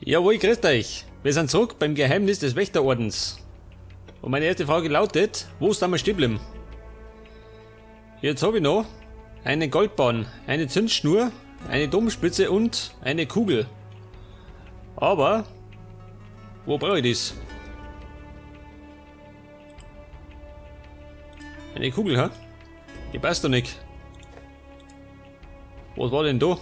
Jawohl, grüßt euch. Wir sind zurück beim Geheimnis des Wächterordens. Und meine erste Frage lautet, wo sind wir stehen geblieben? Jetzt habe ich noch eine Goldbahn, eine Zündschnur, eine Domspitze und eine Kugel. Aber, wo brauche ich das? Eine Kugel, ha? Die passt doch nicht. Was war denn da?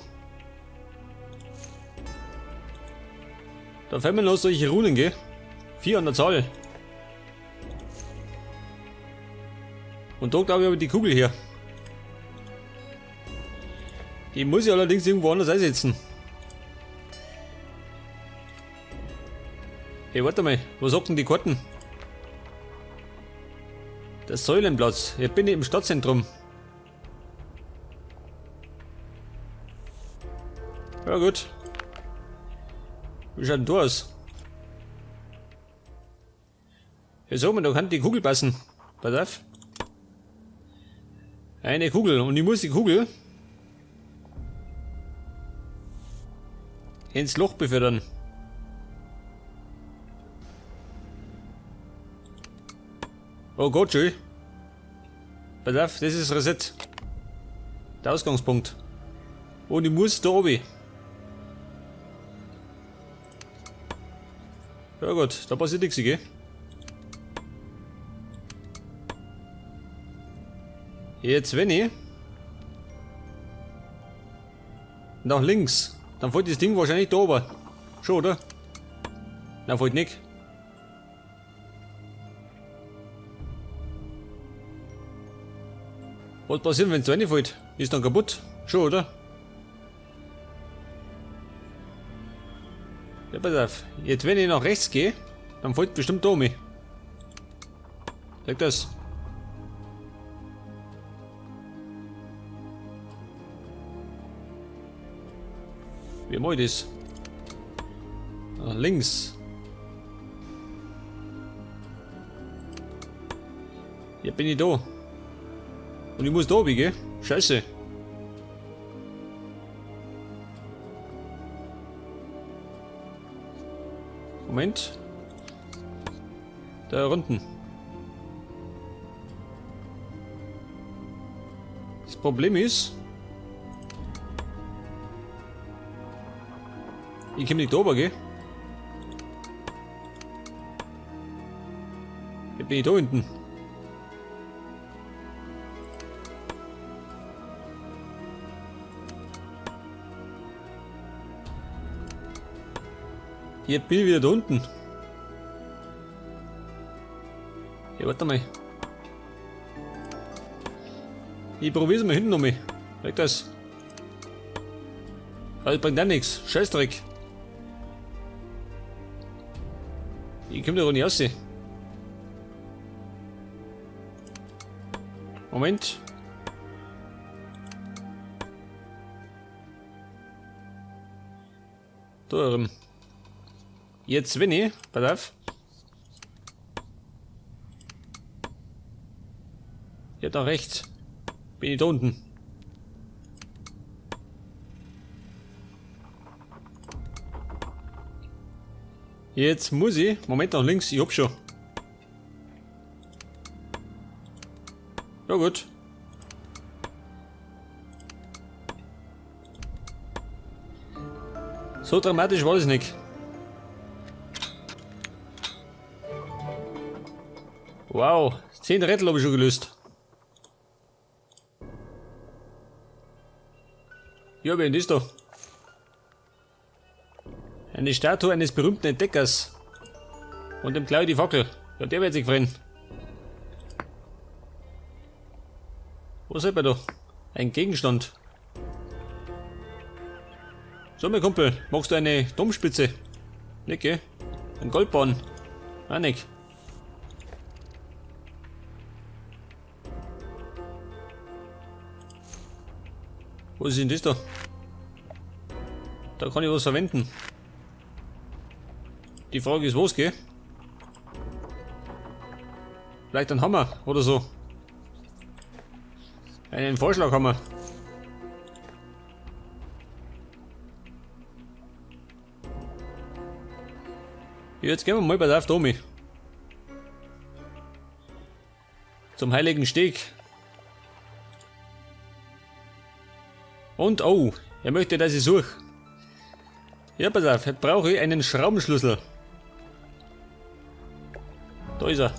Da fällt mir noch solche Runen, gell? 4 an der Zahl. Und da glaube ich habe ich die Kugel her. Die muss ich allerdings irgendwo anders einsetzen. Hey, warte mal, was sagt denn die Karten? Der Säulenplatz. Jetzt bin ich im Stadtzentrum. Ja gut. Wie schaut denn da aus? Ja, sag mal, da kann die Kugel passen. Pass auf. Eine Kugel. Und ich muss die Kugel ins Loch befördern. Oh Gott, schön. Pass auf, das ist Reset. Der Ausgangspunkt. Und ich muss da oben. Ja gut, da passiert nichts, gell? Jetzt, wenn ich nach links, dann fällt das Ding wahrscheinlich da oben. Schon, oder? Nein, fällt nicht. Was passiert, wenn es reinfällt? Ist dann kaputt. Schon, oder? Ja, pass auf. Jetzt, wenn ich nach rechts gehe, dann fällt bestimmt da um. Sag das. Wie mach ich das? Nach links. Ja, bin ich da. Und ich muss da oben, gell? Scheiße. Moment. Da unten. Das Problem ist, ich komme nicht da oben, gell? Ich bin ich da hinten. Hier bin ich wieder da unten. Ja, warte mal. Ich probier's mal hinten nochmal. Weg das. Aber das bringt auch nichts. Scheißdreck. Ich komm da gar nicht raus. Moment. Da drin. Jetzt wenn ich, pass auf. Ja, da rechts. Bin ich da unten. Jetzt muss ich, Moment, nach links, ich hab schon. Ja gut. So dramatisch war das nicht. Wow, 10 Rätsel hab ich schon gelöst. Ja, wer ist das da? Eine Statue eines berühmten Entdeckers. Und dem Klau die Fackel. Ja, der wird sich freuen. Was hat man da? Ein Gegenstand. So, mein Kumpel, magst du eine Domspitze? Nicht, gell? Ein Goldbahn. Auch nicht. Was ist denn das da? Da kann ich was verwenden. Die Frage ist, was, gell? Vielleicht ein Hammer oder so. Einen Vorschlaghammer. Jetzt gehen wir mal pass auf, Tommy. Zum Heiligen Steg. Und oh, er möchte, dass ich suche. Ja, pass auf, jetzt brauche ich einen Schraubenschlüssel. Da ist er.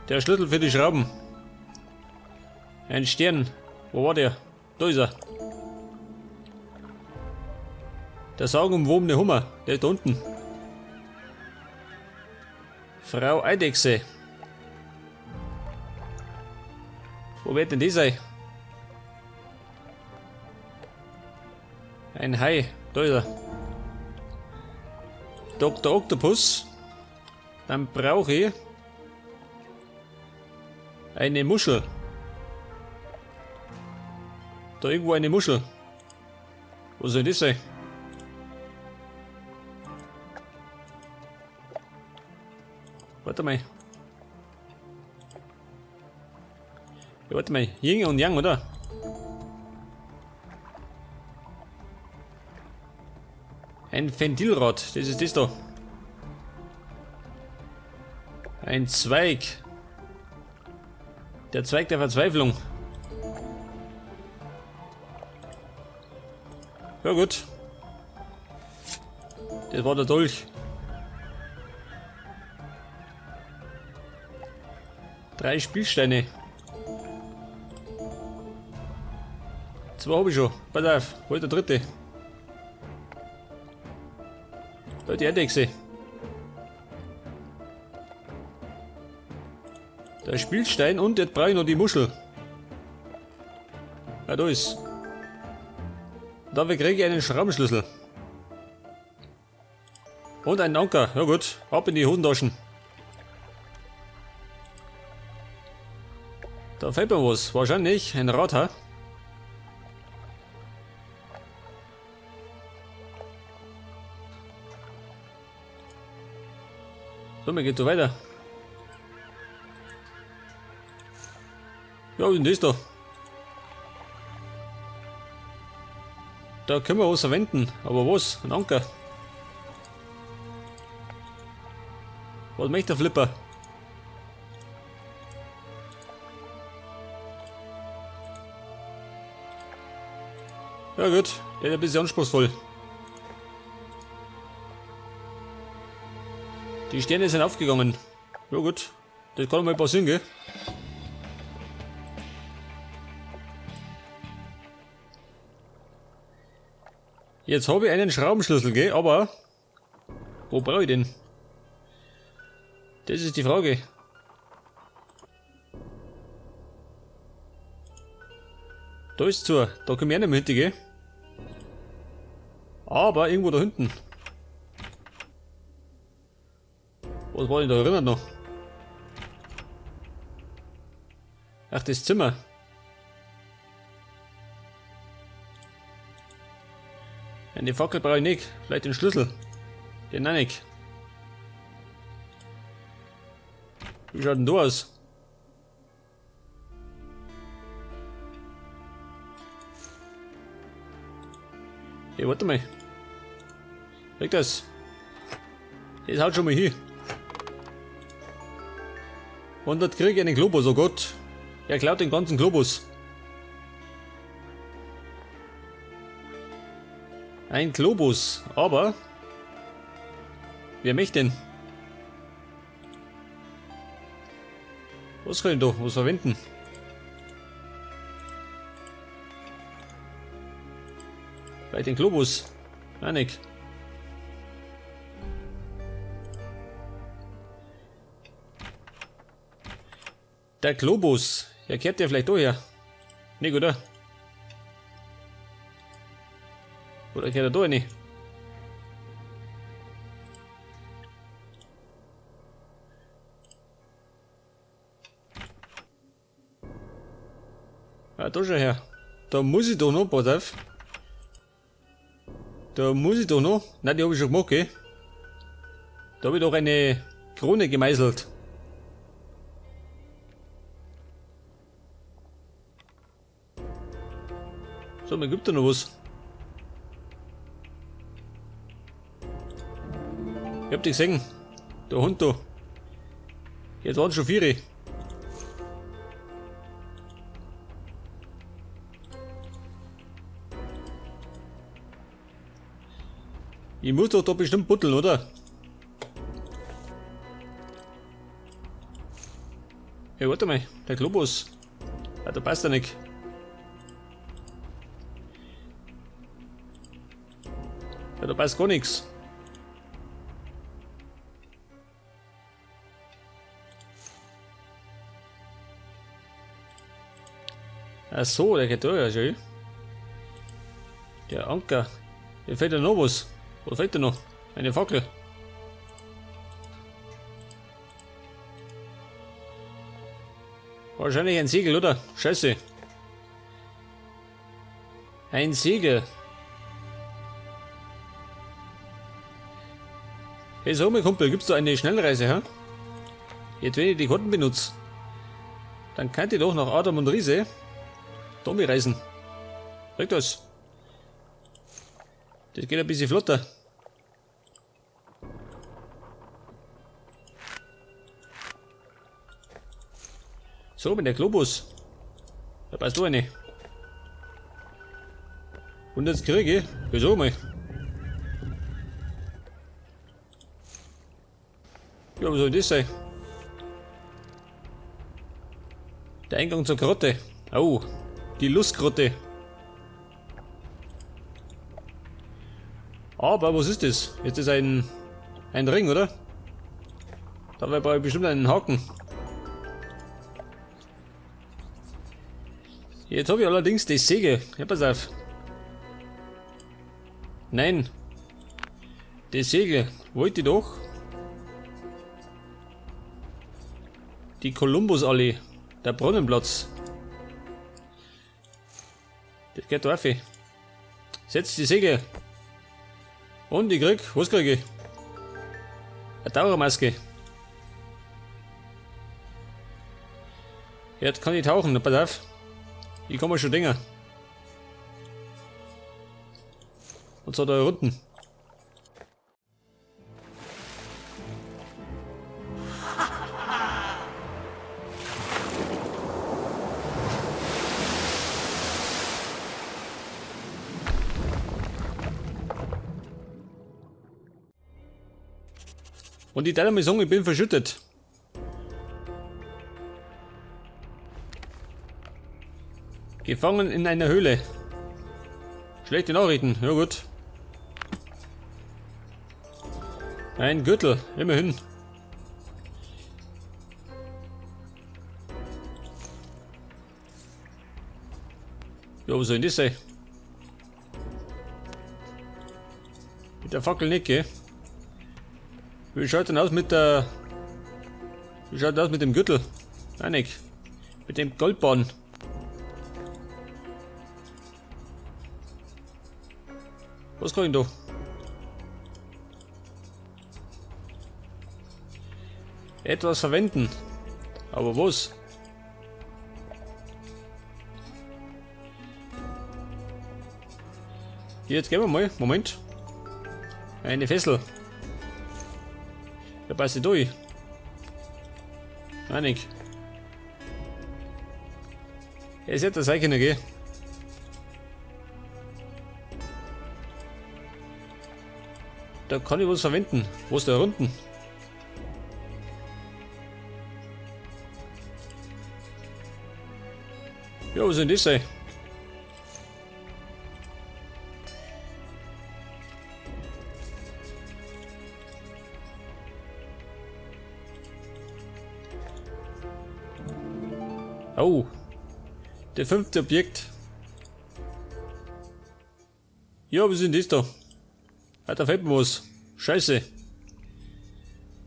Der Schlüssel für die Schrauben. Ein Stern. Wo war der? Da ist er. Der sagenumwobene Hummer. Der ist da unten. Frau Eidechse. Wo wird denn die sein? Ein Hai. Da ist er. Dr. Octopus. Dann brauche ich eine Muschel. Da irgendwo eine Muschel. Wo soll das sein? Warte mal. Ja, warte mal. Yin und Yang, oder? Ein Ventilrad. Das ist das da. Ein Zweig. Der Zweig der Verzweiflung. Ja gut. Das war der Dolch. 3 Spielsteine. 2 habe ich schon. Pass auf, hol der dritte. Da die Eidechse. Der Spielstein und jetzt brauche ich noch die Muschel. Ja, da ist. Dafür kriege ich einen Schraubenschlüssel. Und einen Anker. Ja gut, ab in die Hosentaschen. Da fällt mir was. Wahrscheinlich ein Rad, ha? So, mir geht so weiter. Ja, was ist denn das da? Da können wir was verwenden. Aber was? Ein Anker. Was möchte der Flipper? Ja gut, der ist ein bisschen anspruchsvoll. Die Sterne sind aufgegangen. Ja gut, das kann mal passieren, gell? Jetzt habe ich einen Schraubenschlüssel, gell? Aber wo brauche ich den? Das ist die Frage. Da ist zu, da komme ich auch nicht mehr hinter, gell? Aber irgendwo da hinten. Was war denn da erinnert noch? Ach, das Zimmer. Eine Fackel brauche ich nicht. Vielleicht den Schlüssel. Den auch nicht. Wie schaut denn da aus? Hey, warte mal. Leg das. Das haut schon mal hin. Und dort krieg ich einen Globus, oh Gott. Er klaut den ganzen Globus. Ein Globus, aber wer möchte denn? Was kann ich da? Was verwenden? Bei den Globus. Nein, nicht. Der Globus. Ja, kehrt der vielleicht da her? Nicht, oder? Oder kehrt er da rein? Ah, da schon her. Da muss ich doch noch, pass auf. Da muss ich doch noch. Nein, die hab ich schon gemacht, gell? Da hab ich doch eine Krone gemeißelt. So, mir gibt da noch was. Ich hab dich gesehen. Der Hund da. Jetzt waren schon vier. Ich muss doch da bestimmt buddeln, oder? Hey, warte mal, der Globus. Ah, da passt er nicht. Ja, da passt gar nichts. Ach so, der geht da ja schon. Der Anker. Hier fehlt ja noch was. Was fehlt denn noch? Eine Fackel. Wahrscheinlich ein Segel, oder? Scheiße. Ein Segel. Hey, so mein Kumpel, gibt's da eine Schnellreise, hä? Jetzt, wenn ich die Karten benutze, dann könnt ihr doch nach Adam und Riese Tommy reisen. Sag das. Das geht ein bisschen flotter. So, mit der Globus. Da passt du eine. Und jetzt kriege ich. Wieso mal? Ja, was soll das sein? Der Eingang zur Grotte. Oh, die Lustgrotte. Aber was ist das? Ist das ein Ring, oder? Da brauche ich bestimmt einen Haken. Jetzt habe ich allerdings die Säge. Ja, pass auf. Nein. Die Säge wollte ich doch. Die Kolumbusallee. Der Brunnenplatz. Das geht drauf. Setz die Säge. Und ich krieg, was krieg ich? Eine Tauchermaske. Jetzt kann ich tauchen, pass auf. Ich komme schon Dinger. Und zwar da unten. Und ich darf mal sagen, ich bin verschüttet. Gefangen in einer Höhle. Schlechte Nachrichten, ja gut. Ein Gürtel, immerhin. Ja, was soll denn das sein? Mit der Fackel nicht, gell? Wie schaut denn aus mit der... Wie schaut denn aus mit dem Gürtel? Nein, nicht. Mit dem Goldbahn. Was kann ich da? Etwas verwenden. Aber was? Jetzt gehen wir mal. Moment. Eine Fessel. Da passt sie durch. Nein, nicht. Es hätte sein können, gell? Da kann ich was verwenden. Wo ist der unten? Ja, was soll denn das sein? Oh, der fünfte Objekt. Ja, was ist denn das da? Ah, da fällt mir was. Scheiße.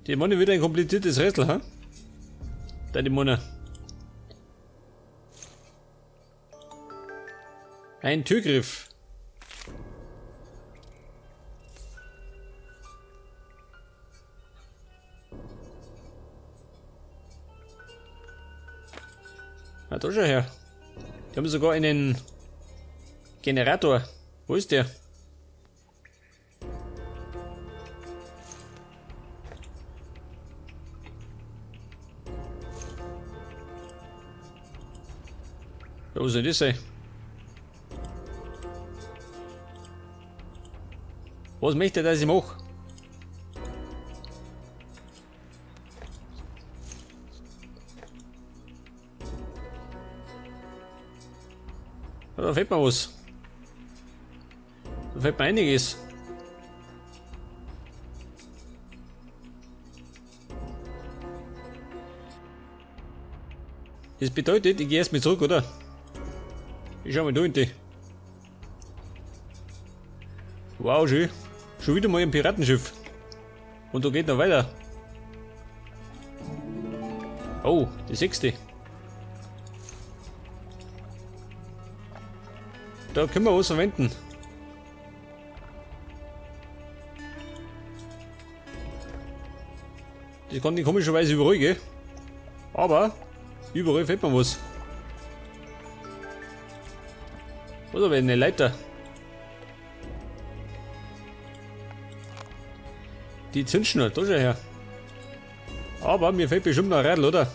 Die Money wieder ein kompliziertes Rätsel, ha? Da die Money. Ein Türgriff. Na, da schau her. Die haben sogar einen Generator. Wo ist der? Ja, was soll das sein? Was möchte er, dass ich mache? Da fehlt mir was. Da fehlt mir einiges. Das bedeutet, ich gehe erstmal zurück, oder? Ich schau mal da in die. Wow, schön. Schon wieder mal ein Piratenschiff. Und da geht noch weiter. Oh, die sechste. Da können wir was verwenden. Das kann ich komischerweise überall, gell? Aber überall fehlt mir was. Was aber eine Leiter? Die Zündschnur, da schau her. Aber mir fehlt bestimmt noch ein Radl, oder?